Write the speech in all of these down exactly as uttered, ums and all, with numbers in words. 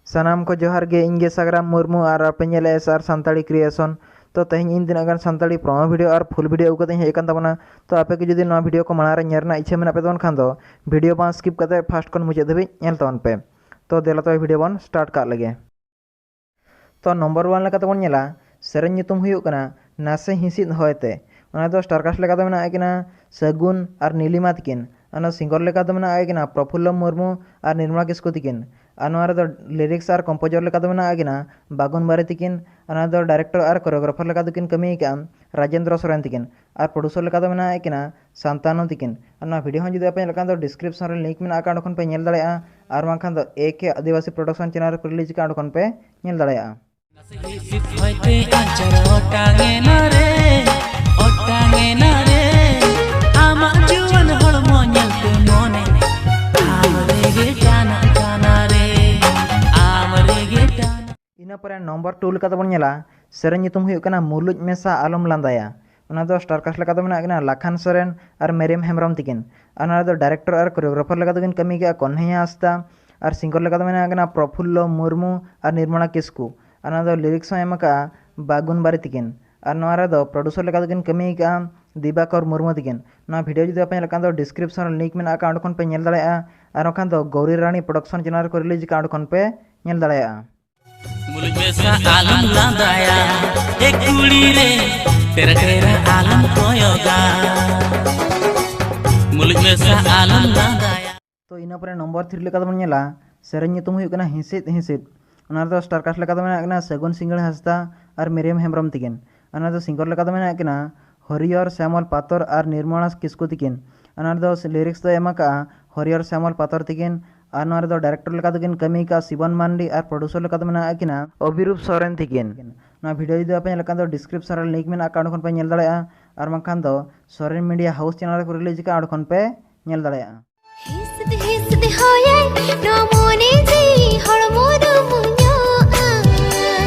ᱥᱟᱱᱟᱢ ᱠᱚ ᱡᱚᱦᱟᱨ ᱜᱮ, ᱤᱧ ᱜᱮ ᱥᱟᱜᱽᱨᱟᱢ ᱢᱩᱨᱢᱩ ᱟᱨ ᱟᱯᱮ ᱧᱮᱞᱮᱫ ᱮᱥ ᱟᱨ ᱥᱟᱱᱛᱟᱲᱤ ᱠᱨᱤᱭᱮᱥᱚᱱ᱾ ᱛᱚ ᱛᱮᱦᱮᱧ ᱤᱧ ᱛᱤᱱᱟᱹᱜ ᱜᱟᱱ ᱥᱟᱱᱛᱟᱲᱤ ᱯᱨᱚᱢᱳ ᱵᱷᱤᱰᱤᱭᱳ ᱟᱨ ᱯᱷᱩᱞ ᱵᱷᱤᱰᱤᱭᱳ ᱟᱹᱜᱩ ᱠᱟᱛᱮᱧ ᱦᱮᱡ ᱟᱠᱟᱱ ᱛᱟᱵᱚᱱᱟ᱾ ᱛᱚ ᱟᱯᱮ ᱜᱮ ᱡᱩᱫᱤ ᱱᱚᱣᱟ ᱵᱷᱤᱰᱤᱭᱳ ᱠᱚ ᱢᱟᱲᱟᱝ ᱨᱮ ᱧᱮᱞ ᱨᱮᱱᱟᱜ ᱤᱪᱪᱷᱟᱹ ᱢᱮᱱᱟᱜ ᱯᱮ ᱛᱟᱵᱚᱱ ᱠᱷᱟᱱ ᱫᱚ ᱵᱷᱤᱰᱤᱭᱳ ᱵᱟᱝ ᱥᱠᱤᱯ ᱠᱟᱛᱮ ᱯᱷᱟᱥᱴ ᱠᱷᱚᱱ ᱢᱩᱪᱟᱹᱫ ᱫᱷᱟᱹᱵᱤᱡ ᱧᱮᱞ ᱛᱟᱵᱚᱱ ᱯᱮ᱾ ᱛᱚ ᱫᱮᱞᱟ ᱛᱚᱵᱮ ᱵᱷᱤᱰᱤᱭᱳ ᱵᱚᱱ ᱥᱴᱟᱨᱴ ᱠᱟᱜ ᱞᱮᱜᱮ᱾ ᱛᱚ ᱱᱚᱢᱵᱚᱨ ᱚᱣᱟᱱ ᱞᱮᱠᱟ ᱛᱮᱵᱚᱱ ᱧᱮᱞᱟ, ᱥᱮᱨᱮᱧ ᱧᱩᱛᱩᱢ ᱦᱩᱭᱩᱜ ᱠᱟᱱᱟ ᱱᱟᱥᱮ ᱦᱤᱸᱥᱤᱫ ᱦᱚᱭ ᱛᱮ᱾ ᱚᱱᱟ ᱫᱚ ᱥᱴᱟᱨ ᱠᱟᱥᱴ ᱞᱮᱠᱟ ᱫᱚ ᱢᱮᱱᱟᱜ ᱠᱤᱱᱟ ᱥᱟᱹᱜᱩᱱ ᱟᱨ ᱱᱤᱞᱤᱢᱟ ᱛᱤᱠᱤᱱ᱾ ᱚᱱᱟ ᱥᱤᱝᱜᱚᱨ ᱞᱮᱠᱟ ᱫᱚ ᱢᱮᱱᱟᱜ ᱠᱤᱱᱟ ᱯᱨᱚᱯᱷᱩᱞᱞᱚ ᱢᱩᱨᱢᱩ ᱟᱨ ᱱᱤᱨᱢᱚᱞᱟ ᱠᱤᱥᱠᱩ ᱛᱤᱠᱤᱱ᱾ ᱟᱨ ᱱᱚᱣᱟ ᱨᱮᱫᱚ ᱞᱤᱨᱤᱠᱥ ᱟᱨ ᱠᱚᱢᱯᱳᱡᱚᱨ ᱞᱮᱠᱟ ᱫᱚ ᱢᱮᱱᱟᱜ ᱠᱤᱱᱟ ᱵᱟᱜᱩᱱ ᱵᱟᱨᱤ ᱛᱤᱠᱤᱱ᱾ ᱚᱱᱟ ᱫᱚ ᱰᱟᱭᱨᱮᱠᱴᱚᱨ ᱟᱨ ᱠᱳᱨᱤᱭᱳᱜᱨᱟᱯᱷᱟᱨ ᱞᱮᱠᱟ ᱫᱚᱠᱤᱱ ᱠᱟᱹᱢᱤ ᱟᱠᱟᱫᱼᱟ ᱨᱟᱡᱮᱱᱫᱨᱚ ᱥᱚᱨᱮᱱ ᱛᱤᱠᱤᱱ᱾ ᱟᱨ ᱯᱨᱚᱰᱩᱥᱚᱨ ᱞᱮᱠᱟ ᱫᱚ ᱢᱮᱱᱟᱜ ᱠᱤᱱᱟ ᱥᱟᱱᱛᱟᱱᱩ ᱛᱤᱠᱤᱱ᱾ ᱟᱨ ᱱᱚᱣᱟ ᱵᱷᱤᱰᱤᱭᱳ ᱦᱚᱸ ᱡᱩᱫᱤ ᱟᱯᱮ ᱧᱮᱞ ᱠᱷᱟᱱ ᱫᱚ ᱰᱤᱥᱠᱨᱤᱯᱥᱚᱱ ᱨᱮ ᱞᱤᱝᱠ ᱢᱮᱱᱟᱜ ᱟᱠᱟᱫ, ᱚᱸᱰᱮ ᱠᱷᱚᱱ ᱯᱮ ᱧᱮᱞ ᱫᱟᱲᱮᱭᱟᱜᱼᱟ᱾ ᱟᱨ ᱵᱟᱝᱠᱷᱟᱱ ᱫᱚ ᱮ ᱠᱮ ᱟᱹᱫᱤᱵᱟᱹᱥᱤ ᱯᱨᱚᱰᱟᱠᱥᱚᱱ ᱪᱮᱱᱮᱞ ᱨᱮᱠᱚ ᱨᱤᱞᱤᱡᱽ ᱟᱠᱟᱫ, ᱚᱸᱰᱮ ᱠᱷᱚᱱ ᱯᱮ ᱧᱮᱞ ᱫᱟᱲᱮᱭᱟᱜᱼᱟ᱾ ᱦᱤᱥᱤᱫ ᱦᱚᱭᱛᱮ ᱟᱪᱟᱨ ᱚᱴᱟᱝ ᱮᱱᱟ ᱨᱮ, ᱚᱴᱟᱝ ᱮᱱᱟ ᱨᱮ, ᱟᱢᱟᱜ ᱡᱩᱣᱟᱹᱱ ᱦᱚᱲᱢᱚ ᱧᱮᱞᱛᱮ ᱢᱚᱱᱮ ᱟᱢ ᱨᱮᱜᱮ ᱴᱟᱱᱟ ᱴᱟᱱᱟ ᱨᱮ, ᱟᱢ ᱨᱮᱜᱮ ᱴᱟᱱᱟ᱾ ᱤᱱᱟᱹ ᱯᱚᱨᱮ ᱱᱚᱢᱵᱚᱨ ᱴᱩ ᱞᱮᱠᱟ ᱛᱮᱵᱚᱱ ᱧᱮᱞᱟ, ᱥᱮᱨᱮᱧ ᱧᱩᱛᱩᱢ ᱦᱩᱭᱩᱜ ᱠᱟᱱᱟ ᱢᱩᱞᱩᱡ ᱢᱮᱥᱟ ᱟᱞᱚᱢ ᱞᱟᱸᱫᱟᱭᱟ᱾ ᱚᱱᱟ ᱫᱚ ᱥᱴᱟᱨ ᱠᱟᱥᱴ ᱞᱮᱠᱟ ᱫᱚ ᱢᱮᱱᱟᱜ ᱠᱤᱱᱟ ᱞᱟᱠᱷᱟᱱ ᱥᱚᱨᱮᱱ ᱟᱨ ᱢᱮᱨᱤᱭᱟᱢ ᱦᱮᱢᱵᱨᱚᱢ ᱛᱤᱠᱤᱱ᱾ ᱟᱨ ᱱᱚᱣᱟ ᱨᱮᱫᱚ ᱰᱟᱭᱨᱮᱠᱴᱚᱨ ᱟᱨ ᱠᱳᱨᱤᱭᱳᱜᱨᱟᱯᱷᱟᱨ ᱞᱮᱠᱟ ᱫᱚᱠᱤᱱ ᱠᱟᱹᱢᱤ ᱠᱟᱜᱼᱟ ᱠᱚᱱᱦᱮᱭᱟ ᱦᱟᱸᱥᱫᱟ᱾ ᱟᱨ ᱥᱤᱝᱜᱚᱨ ᱞᱮᱠᱟ ᱫᱚ ᱢᱮᱱᱟᱜ ᱠᱤᱱᱟ ᱯᱨᱚᱯᱷᱩᱞᱞᱚ ᱢᱩᱨᱢᱩ ᱟᱨ ᱱᱤᱨᱢᱚᱞᱟ ᱠᱤᱥᱠᱩ᱾ ᱟᱨ ᱱᱚᱣᱟ ᱫᱚ ᱞᱤᱨᱤᱠᱥ ᱦᱚᱸ ᱮᱢ ᱟᱠᱟᱫᱼᱟ ᱵᱟᱜᱩᱱ ᱵᱟᱨᱤ ᱛᱤᱠᱤᱱ᱾ ᱟᱨ ᱱᱚᱣᱟ ᱨᱮᱫᱚ ᱯᱨᱚᱰᱩᱥᱚᱨ ᱞᱮᱠᱟ ᱫᱚᱠᱤᱱ ᱠᱟᱹᱢᱤ ᱟᱠᱟᱫᱼᱟ ᱫᱤᱵᱟᱠᱚᱨ ᱢᱩᱨᱢᱩ ᱛᱤᱠᱤᱱ᱾ ᱱᱚᱣᱟ ᱵᱷᱤᱰᱤᱭᱳ ᱡᱩᱫᱤ ᱟᱯᱮ ᱧᱮᱞ ᱠᱷᱟᱱ ᱫᱚ ᱰᱤᱥᱠᱨᱤᱯᱥᱚᱱ ᱨᱮ ᱞᱤᱝᱠ ᱢᱮᱱᱟᱜ ᱟᱠᱟᱫ, ᱚᱸᱰᱮ ᱠᱷᱚᱱ ᱯᱮ ᱧᱮᱞ ᱫᱟᱲᱮᱭᱟᱜᱼᱟ᱾ ᱟᱨ ᱵᱟᱝᱠᱷᱟᱱ ᱫᱚ ᱜᱳᱣᱨᱤ ᱨᱟᱱᱤ ᱯᱨᱚᱰᱟᱠᱥᱚᱱ ᱪᱮᱱᱮᱞ ᱨᱮᱠᱚ ᱨᱤᱞᱤᱡᱽ ᱟᱠᱟᱫ, ᱚᱸᱰᱮ ᱠᱷᱚᱱ ᱯᱮ ᱧᱮᱞ ᱫᱟᱲᱮᱭᱟᱜᱼᱟ᱾ ᱢᱩᱞᱩᱡ ᱢᱮᱥᱟ ᱟᱞᱚᱢ ᱞᱟᱸᱫᱟᱭᱟ, ᱮ ᱠᱩᱲᱤ ᱨᱮ, ᱴᱮᱨᱟ ᱴᱮᱨᱟ ᱟᱞᱚᱢ ᱠᱚᱭᱚᱜᱟ᱾ ᱢᱩᱞᱩᱡ ᱢᱮᱥᱟ ᱟᱞᱚᱢ ᱞᱟᱸᱫᱟᱭᱟ᱾ ᱛᱚ ᱤᱱᱟᱹ ᱯᱚᱨᱮ ᱱᱚᱢᱵᱚᱨ ᱛᱷᱨᱤ ᱞᱮᱠᱟ ᱛᱮᱵᱚᱱ ᱧᱮᱞᱟ, ᱥᱮᱨᱮᱧ ᱧᱩᱛᱩᱢ ᱦᱩᱭᱩᱜ ᱠᱟᱱᱟ ᱦᱤᱸᱥᱤᱫ ᱦᱤᱸᱥᱤᱫ᱾ ᱚᱱᱟ ᱨᱮᱫᱚ ᱥᱴᱟᱨ ᱠᱟᱥᱴ ᱞᱮᱠᱟ ᱫᱚ ᱢᱮᱱᱟᱜ ᱠᱤᱱᱟ ᱥᱟᱹᱜᱩᱱ ᱥᱤᱸᱜᱟᱹᱲ ᱦᱟᱸᱥᱫᱟ ᱟᱨ ᱢᱤᱨᱤᱭᱟᱢ ᱦᱮᱢᱵᱨᱚᱢ ᱛᱤᱠᱤᱱ᱾ ᱚᱱᱟ ᱨᱮᱫᱚ ᱥᱤᱝᱜᱚᱨ ᱞᱮᱠᱟ ᱫᱚ ᱢᱮᱱᱟᱜ ᱠᱤᱱᱟ ᱦᱚᱨᱤᱭᱚᱨ ᱥᱭᱟᱢᱚᱞ ᱯᱟᱛᱚᱨ ᱟᱨ ᱱᱤᱨᱢᱚᱞᱟ ᱠᱤᱥᱠᱩ ᱛᱤᱠᱤᱱ᱾ ᱚᱱᱟ ᱨᱮᱫᱚ ᱞᱤᱨᱤᱠᱥ ᱫᱚ ᱮᱢ ᱟᱠᱟᱫᱼᱟ ᱦᱚᱨᱤᱭᱚᱨ ᱥᱭᱟᱢᱚᱞ ᱯᱟᱛᱚᱨ ᱛᱤᱠᱤᱱ᱾ ᱟᱨ ᱱᱚᱣᱟ ᱨᱮᱫᱚ ᱰᱟᱭᱨᱮᱠᱴᱚᱨ ᱞᱮᱠᱟ ᱫᱚᱠᱤᱱ ᱠᱟᱹᱢᱤ ᱟᱠᱟᱫᱼᱟ ᱥᱤᱵᱚᱱ ᱢᱟᱱᱰᱤ ᱟᱨ ᱯᱨᱚᱰᱩᱥᱚᱨ ᱞᱮᱠᱟ ᱫᱚ ᱢᱮᱱᱟᱜ ᱠᱤᱱᱟ ᱚᱵᱷᱤᱨᱩᱯ ᱥᱚᱨᱮᱱ ᱛᱤᱠᱤᱱ᱾ ᱱᱚᱣᱟ ᱵᱷᱤᱰᱤᱭᱳ ᱡᱩᱫᱤ ᱟᱯᱮ ᱧᱮᱞ ᱠᱷᱟᱱ ᱫᱚ ᱰᱤᱥᱠᱨᱤᱯᱥᱚᱱ ᱨᱮ ᱞᱤᱝᱠ ᱢᱮᱱᱟᱜ ᱟᱠᱟᱫ, ᱚᱸᱰᱮ ᱠᱷᱚᱱ ᱯᱮ ᱧᱮᱞ ᱫᱟᱲᱮᱭᱟᱜᱼᱟ᱾ ᱟᱨ ᱵᱟᱝᱠᱷᱟᱱ ᱫᱚ ᱥᱚᱨᱮᱱ ᱢᱤᱰᱤᱭᱟ ᱦᱟᱣᱩᱥ ᱪᱮᱱᱮᱞ ᱨᱮᱠᱚ ᱨᱤᱞᱤᱡᱽ ᱟᱠᱟᱫᱼᱟ, ᱚᱸᱰᱮ ᱠᱷᱚᱱ ᱯᱮ ᱧᱮᱞ ᱫᱟᱲᱮᱭᱟᱜᱼᱟ᱾ ᱦᱤᱥᱫ ᱦᱤᱥᱫ ᱦᱚᱭᱟᱭ, ᱱᱚᱣᱟ ᱢᱚᱱᱮ ᱡᱤᱣᱤ ᱦᱚᱲᱢᱚ ᱨᱩᱢᱩᱧᱚᱜᱼᱟ᱾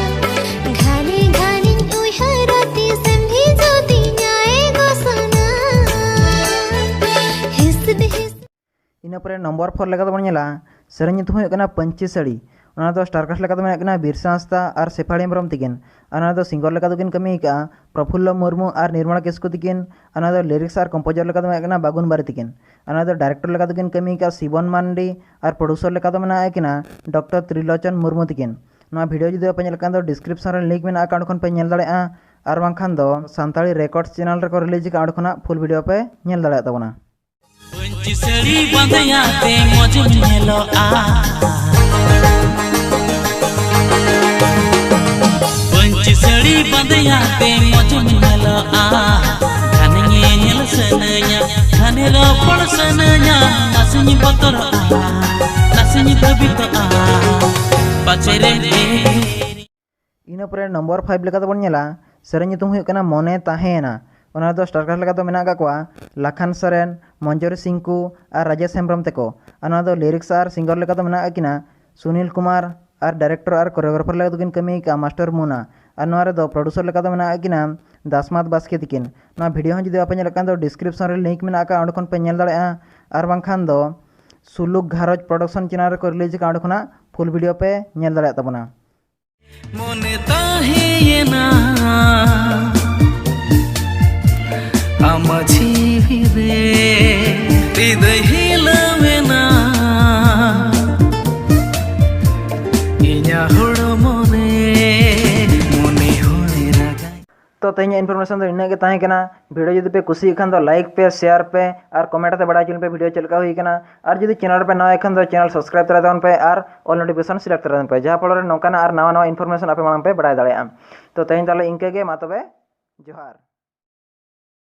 ᱜᱷᱟᱱᱮ ᱜᱷᱟᱱᱮᱧ ᱩᱭᱦᱟᱹᱨᱟ, ᱛᱤᱥᱮᱢ ᱦᱤᱡᱩᱜ ᱛᱤᱧᱟ ᱮ ᱜᱚᱥᱚᱱᱟ᱾ ᱦᱤᱥᱫ ᱦᱤᱥᱫ᱾ ᱤᱱᱟᱹ ᱯᱚᱨᱮ ᱱᱚᱢᱵᱚᱨ ᱯᱷᱳᱨ ᱞᱮᱠᱟ ᱛᱮᱵᱚᱱ ᱧᱮᱞᱟ, ᱥᱮᱨᱮᱧ ᱧᱩᱛᱩᱢ ᱦᱩᱭᱩᱜ ᱠᱟᱱᱟ ᱯᱟᱹᱧᱪᱤ ᱥᱟᱹᱲᱤ᱾ ᱚᱱᱟ ᱫᱚ ᱥᱴᱟᱨ ᱠᱟᱥᱴ ᱞᱮᱠᱟ ᱫᱚ ᱢᱮᱱᱟᱜ ᱠᱤᱱᱟ ᱵᱤᱨᱥᱟ ᱦᱟᱸᱥᱫᱟ ᱟᱨ ᱥᱮᱯᱷᱟᱲᱤ ᱦᱮᱢᱵᱨᱚᱢ ᱛᱤᱠᱤᱱ᱾ ᱟᱨ ᱚᱱᱟ ᱫᱚ ᱥᱤᱝᱜᱚᱨ ᱞᱮᱠᱟ ᱫᱚᱠᱤᱱ ᱠᱟᱹᱢᱤ ᱟᱠᱟᱫᱼᱟ ᱯᱨᱚᱯᱷᱩᱞᱞᱚ ᱢᱩᱨᱢᱩ ᱟᱨ ᱱᱤᱨᱢᱚᱞᱟ ᱠᱤᱥᱠᱩ ᱛᱤᱠᱤᱱ᱾ ᱟᱨ ᱚᱱᱟ ᱫᱚ ᱞᱤᱨᱤᱠᱥ ᱟᱨ ᱠᱚᱢᱯᱳᱡᱟᱨ ᱞᱮᱠᱟ ᱫᱚ ᱢᱮᱱᱟᱜ ᱠᱤᱱᱟ ᱵᱟᱜᱩᱱ ᱵᱟᱨᱤ ᱛᱤᱠᱤᱱ᱾ ᱟᱨ ᱚᱱᱟ ᱫᱚ ᱰᱟᱭᱨᱮᱠᱴᱚᱨ ᱞᱮᱠᱟ ᱫᱚᱠᱤᱱ ᱠᱟᱹᱢᱤ ᱟᱠᱟᱫᱼᱟ ᱥᱤᱵᱚᱱ ᱢᱟᱱᱰᱤ᱾ ᱟᱨ ᱯᱨᱚᱰᱩᱥᱚᱨ ᱞᱮᱠᱟ ᱫᱚ ᱢᱮᱱᱟᱜ ᱠᱤᱱᱟ ᱰᱚᱠᱴᱚᱨ ᱛᱨᱤᱞᱳᱪᱚᱱ ᱢᱩᱨᱢᱩ ᱛᱤᱠᱤᱱ᱾ ᱱᱚᱣᱟ ᱵᱷᱤᱰᱤᱭᱳ ᱡᱩᱫᱤ ᱵᱟᱯᱮ ᱧᱮᱞ ᱠᱟᱱ ᱫᱚ ᱰᱤᱥᱠᱨᱤᱯᱥᱚᱱ ᱨᱮ ᱞᱤᱝᱠ ᱢᱮᱱᱟᱜᱼᱟ, ᱚᱸᱰᱮ ᱠᱷᱚᱱ ᱯᱮ ᱧᱮᱞ ᱫᱟᱲᱮᱭᱟᱜᱼᱟ᱾ ᱟᱨ ᱵᱟᱝᱠᱷᱟᱱ ᱫᱚ ᱥᱟᱱᱛᱟᱲᱤ ᱨᱮᱠᱚᱨᱰᱥ ᱪᱮᱱᱮᱞ ᱨᱮᱠᱚ ᱨᱤᱞᱤᱡᱽ ᱟᱠᱟᱫᱼᱟ, ᱚᱸᱰᱮ ᱠᱷᱚᱱᱟᱜ ᱯᱷᱩᱞ ᱵᱷᱤᱰᱤᱭᱳ ᱯᱮ ᱧᱮᱞ ᱫᱟᱲᱮᱭᱟᱜ ᱛᱟᱵᱚᱱᱟ᱾ ᱯᱟᱹᱧᱪᱤ ᱥᱟᱹᱲᱤ ᱵᱟᱸᱫᱮᱭᱟᱛᱮ ᱢᱚᱡᱮᱢ ᱧᱮᱞᱚᱜᱼᱟ᱾ ᱯᱟᱹᱧᱪᱤ ᱥᱟᱹᱲᱤ ᱵᱟᱸᱫᱮᱭᱟᱛᱮ ᱢᱚᱡᱮᱢ ᱧᱮᱞᱚᱜᱼᱟ᱾ ᱜᱷᱟᱱᱮ ᱧᱮᱧᱮᱞ ᱥᱟᱱᱟᱧᱟ, ᱜᱷᱟᱱᱮ ᱨᱚᱯᱚᱲ ᱥᱟᱱᱟᱧᱟ᱾ ᱱᱟᱥᱮᱧ ᱵᱚᱛᱚᱨᱚᱜᱼᱟ, ᱱᱟᱥᱮᱧ ᱵᱷᱟᱹᱵᱤᱛᱚᱜᱼᱟ, ᱯᱟᱪᱮᱨᱮᱢ ᱮᱜᱮᱨ᱾ ᱤᱱᱟᱹ ᱯᱚᱨᱮ ᱱᱚᱢᱵᱚᱨ ᱯᱷᱟᱭᱤᱵᱷ ᱞᱮᱠᱟ ᱛᱮᱵᱚᱱ ᱧᱮᱞᱟ, ᱥᱮᱨᱮᱧ ᱧᱩᱛᱩᱢ ᱦᱩᱭᱩᱜ ᱠᱟᱱᱟ ᱢᱚᱱᱮ ᱛᱟᱦᱮᱸᱭᱮᱱᱟ᱾ ᱚᱱᱟ ᱨᱮᱫᱚ ᱥᱴᱟᱨ ᱠᱟᱥᱴ ᱞᱮᱠᱟ ᱫᱚ ᱢᱮᱱᱟᱜ ᱟᱠᱟᱫ ᱠᱚᱣᱟ ᱞᱟᱠᱷᱟᱱ ᱥᱚᱨᱮᱱ, ᱢᱚᱧᱡᱚᱨᱤ ᱥᱤᱝᱠᱩ ᱟᱨ ᱨᱟᱡᱮᱥ ᱦᱮᱢᱵᱨᱚᱢ ᱛᱮᱠᱚ᱾ ᱟᱨ ᱱᱚᱣᱟ ᱫᱚ ᱞᱤᱨᱤᱠᱥ ᱟᱨ ᱥᱤᱝᱜᱚᱨ ᱞᱮᱠᱟ ᱫᱚ ᱢᱮᱱᱟᱜ ᱟᱠᱟᱫ ᱠᱤᱱᱟ ᱥᱩᱱᱤᱞ ᱠᱩᱢᱟᱨ ᱟᱨ ᱰᱟᱭᱨᱮᱠᱴᱚᱨ ᱟᱨ ᱠᱳᱨᱤᱭᱳᱜᱨᱟᱯᱷᱟᱨ ᱞᱮᱠᱟ ᱫᱚᱠᱤᱱ ᱠᱟᱹᱢᱤ ᱟᱠᱟᱫᱼᱟ ᱢᱟᱥᱴᱟᱨ ᱢᱩᱱᱟ᱾ ᱟᱨ ᱱᱚᱣᱟ ᱨᱮᱫᱚ ᱯᱨᱚᱰᱩᱥᱚᱨ ᱞᱮᱠᱟ ᱫᱚ ᱢᱮᱱᱟᱜ ᱟᱠᱟᱫ ᱠᱤᱱᱟ ᱫᱟᱥᱢᱟᱛ ᱵᱟᱥᱠᱮ ᱛᱤᱠᱤᱱ᱾ ᱱᱚᱣᱟ ᱵᱷᱤᱰᱤᱭᱳ ᱦᱚᱸ ᱡᱩᱫᱤ ᱵᱟᱯᱮ ᱧᱮᱞ ᱠᱟᱱ ᱫᱚ ᱰᱤᱥᱠᱨᱤᱯᱥᱚᱱ ᱨᱮ ᱞᱤᱝᱠ ᱢᱮᱱᱟᱜ ᱟᱠᱟᱫᱼᱟ, ᱚᱸᱰᱮ ᱠᱷᱚᱱ ᱯᱮ ᱧᱮᱞ ᱫᱟᱲᱮᱭᱟᱜᱼᱟ᱾ ᱟᱨ ᱵᱟᱝᱠᱷᱟᱱ ᱫᱚ ᱥᱩᱞᱩᱠ ᱜᱷᱟᱨᱚᱸᱡᱽ ᱯᱨᱚᱰᱟᱠᱥᱚᱱ ᱪᱮᱱᱮᱞ ᱨᱮᱠᱚ ᱨᱤᱞᱤᱡᱽ ᱟᱠᱟᱫᱼᱟ, ᱚᱸᱰᱮ ᱠᱷᱚᱱᱟᱜ ᱯᱷᱩᱞ ᱵᱷᱤᱰᱤᱭᱳ ᱯᱮ ᱧᱮᱞ ᱫᱟᱲᱮᱭᱟᱜ ᱛᱟᱵᱚᱱᱟ᱾ ᱢᱚᱱᱮ ᱛᱟᱦᱮᱸᱭᱮᱱᱟ ᱟᱢᱟᱜ ᱡᱤᱣᱤ ᱨᱮ, ᱦᱨᱤᱫᱚᱭ ᱦᱤᱞᱟᱹᱣᱮᱱᱟ ᱤᱧᱟᱹᱜ ᱦᱚᱲᱢᱚ ᱨᱮ, ᱢᱚᱱᱮ ᱦᱚᱸᱭ ᱨᱟᱜᱟᱭ᱾ ᱛᱚ ᱛᱮᱦᱮᱧᱟᱜ ᱤᱱᱯᱷᱚᱨᱢᱮᱥᱚᱱ ᱫᱚ ᱤᱱᱟᱹᱜ ᱜᱮ ᱛᱟᱦᱮᱸ ᱠᱟᱱᱟ᱾ ᱵᱷᱤᱰᱤᱭᱳ ᱡᱩᱫᱤ ᱯᱮ ᱠᱩᱥᱤᱭᱟᱜ ᱠᱷᱟᱱ ᱫᱚ ᱞᱟᱭᱤᱠ ᱯᱮ, ᱥᱮᱭᱟᱨ ᱯᱮ ᱟᱨ ᱠᱚᱢᱮᱱᱴ ᱛᱮ ᱵᱟᱲᱟᱭ ᱦᱚᱪᱚ ᱞᱤᱧ ᱯᱮ ᱵᱷᱤᱰᱤᱭᱳ ᱪᱮᱫ ᱞᱮᱠᱟ ᱦᱩᱭ ᱠᱟᱱᱟ᱾ ᱟᱨ ᱡᱩᱫᱤ ᱪᱮᱱᱮᱞ ᱨᱮᱯᱮ ᱱᱟᱣᱟ ᱠᱷᱟᱱ ᱫᱚ ᱪᱮᱱᱮᱞ ᱥᱟᱵᱥᱠᱨᱟᱭᱤᱵ ᱛᱚᱨᱟᱭ ᱛᱟᱵᱚᱱ ᱯᱮ ᱟᱨ ᱚᱞ ᱱᱳᱴᱤᱯᱷᱤᱠᱮᱥᱚᱱ ᱥᱤᱞᱮᱠᱴ ᱛᱚᱨᱟᱭ ᱛᱟᱵᱚᱱ ᱯᱮ, ᱡᱟᱦᱟᱸ ᱯᱷᱚᱞᱚ ᱨᱮ ᱱᱚᱝᱠᱟᱱᱟᱜ ᱟᱨ ᱱᱟᱣᱟ ᱱᱟᱣᱟ ᱤᱱᱯᱷᱚᱨᱢᱮᱥᱚᱱ ᱟᱯᱮ ᱢᱟᱲᱟᱝ ᱯᱮ ᱵᱟᱲᱟᱭ ᱫᱟᱲᱮᱭᱟᱜᱼᱟ᱾ ᱛᱚ ᱛᱮᱦᱮᱧ ᱛᱟᱦᱚᱞᱮ ᱤᱱᱠᱟᱹ ᱜᱮ, ᱢᱟ ᱛᱚᱵᱮ ᱡᱚᱦᱟᱨ᱾